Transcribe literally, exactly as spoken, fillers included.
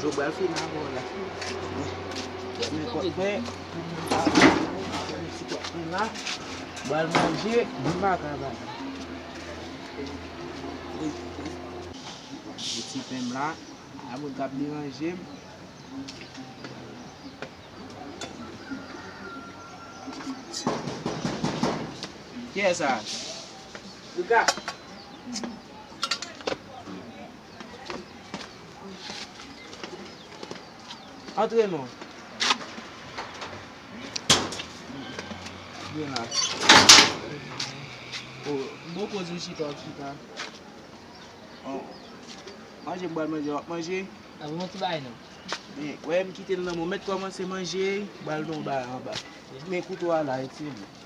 Yo pral fini avè w la. Men kòk mwen, ti kòk mwen la, m pral manje, m pa ka bay. Ti pen m la, a moun k ap deranje m. Kiyès sa? Luka. Antre non. Vin la. Oh, m poko di w chita, w ap chita. Oh. Manje m pral manje, w ap manje? Ap yon ti bagay non. Men, wè m kite l nan men w, mèt kòmanse manje, m pral nan yon bagay anba. Men kouto a la, retire l.